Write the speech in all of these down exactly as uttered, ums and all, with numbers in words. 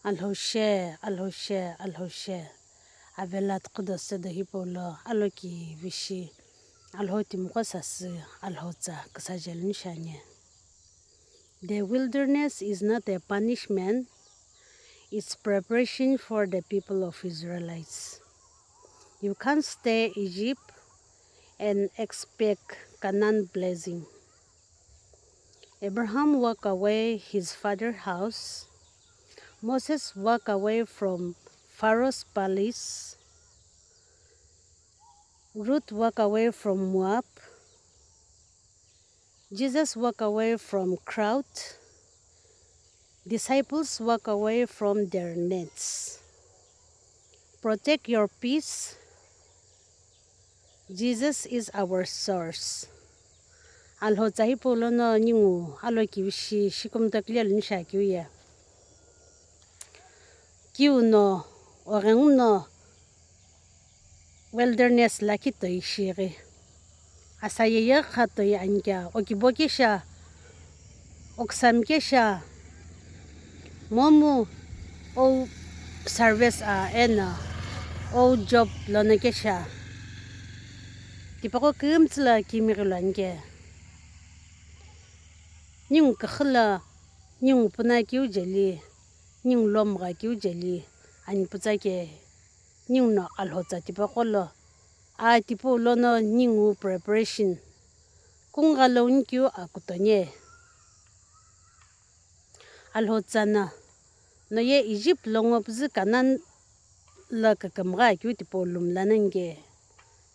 Alhou she, Alhou she, Alhou she. Avela tüqhüdo sedo hipau lo alokivishi, Alhou timiqo sasü, Alhou tsa küsajeluni shiani. The wilderness is not a punishment, it's preparation for the people of Israelites. You can't stay Egypt and expect Canaan blessing. Abraham walk away his father house. Moses walk away from Pharaoh's palace. Ruth walk away from Moab. Jesus walk away from crowd. Disciples walk away from their nets. Protect your peace. Jesus is our source. Alhou tsa hipau lono ningu alokivishi shikumuto kile luni shiakeu ye. Kiu no, oghengu no, wilderness lakhi toi shighi. Asa yeye kha toi anikea, okibo kesha, oksam kesha, momu ou service a eno ou job lono kesha. Tipaqo kümtsü lo kimighi lo anike. Ningu küxü lo, ningu puna keu jeli, ningu lomgha keu jeli, ani putsa ke. Ninguno Alhou tsa tipaqo lo, aa tipau lono ningu preparation, kungha lo unikeu akutonie. Alhou tsa no, no ye Egypt lo ngo püzü Canaan lo kükümgha akeu tipau lumla nani ke,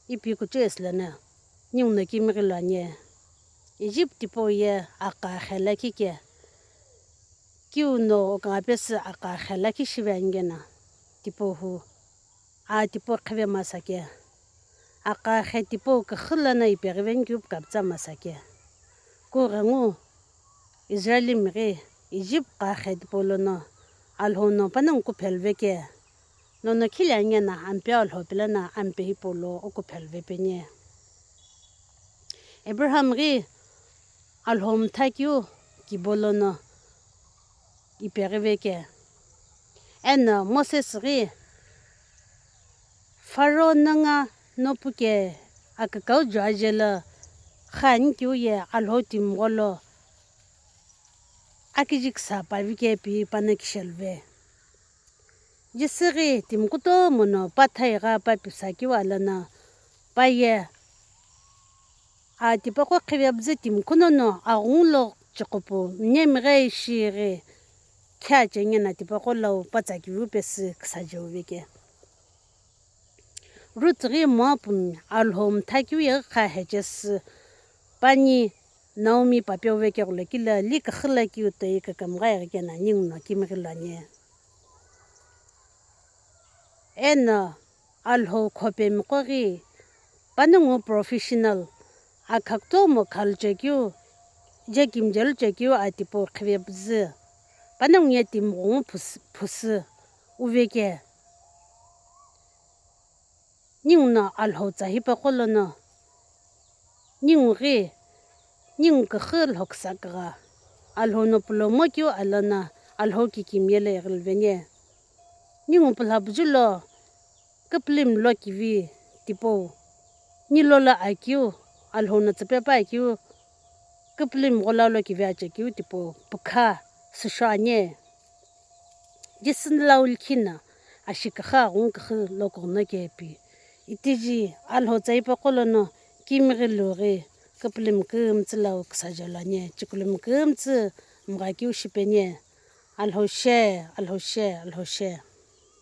ipi kuchou esi lono, ninguno kimighi lo anie. Egypt tipau ye aqaghi lakhi ke, kiu no okagha pesü aqaghi lakhi shive anikeno, tipau hu, aa tipau qhive masa ke. Aqaghi tipau küxü lono ipeghive nikeu pukapütsa masa ke. Kughengu Israelimighi Egypt qaghi tipau lono Alhou no panongu kuphe luve ke. Nono khile anikeno ampe Alhou pelo no ampe hipau lo okuphe luve penie. Abraham ghi Alhou mtha keu kibo lono ipeghive ke. Eno Moses ghi Pharaoh nonga nopu ke akükau juaje lo kha anikeu ye Alhou timiqo lo akiji küsa pavi ke pi pano kisheluve. Jisü ghi timi kutomo no pa thai gha pa pisa keu alono, pa ye aa tipaqo qhive püzü timi kuno no aghungu lo chiqopu mnemighi shighi, khe achengena tipaqo lo pa tsa kivu pesü küsa jeuve ke. Ruth ghi Moab mi Alhou mtha keu ye kha hechesü, pani Naomi papeu vekeghulo kilo li küxü lakhi toi kükümgha ighi keno ninguno kimighi lo anie. Eno Alhou khopemiqo ghi panongu professional, akha kutomo khalu chekeu, je kimjelu chekeu aa tipau qhive püzü, panongu ye timi ghungu phus-, phusü uve ke. Ninguno Alhou tsa hipaqo lono, ningu ghi, ningu küxü lhoküsa kugha, Alhou no pulo mo keu alono, Alhou kikimiye lo ighiluveni. Ningu pulhabuju lo, küpülimi lo kivi tipau, nilo lo akeu, Alhou no tsüpe pa akeu, küpülimi ghola lo kivi achekeu tipau, pükha süsho anie. Jisü no lau likhi no, ashi küxü aghungu küxü lo kughuno kepi. Itiji Alhou tsa hipaqo lono kimighi lughi, küpülimi kümtsü lau küsa jelu anie, chikulumi kümtsü mgha keu shipenie. Alhou she, Alhou she, Alhou she.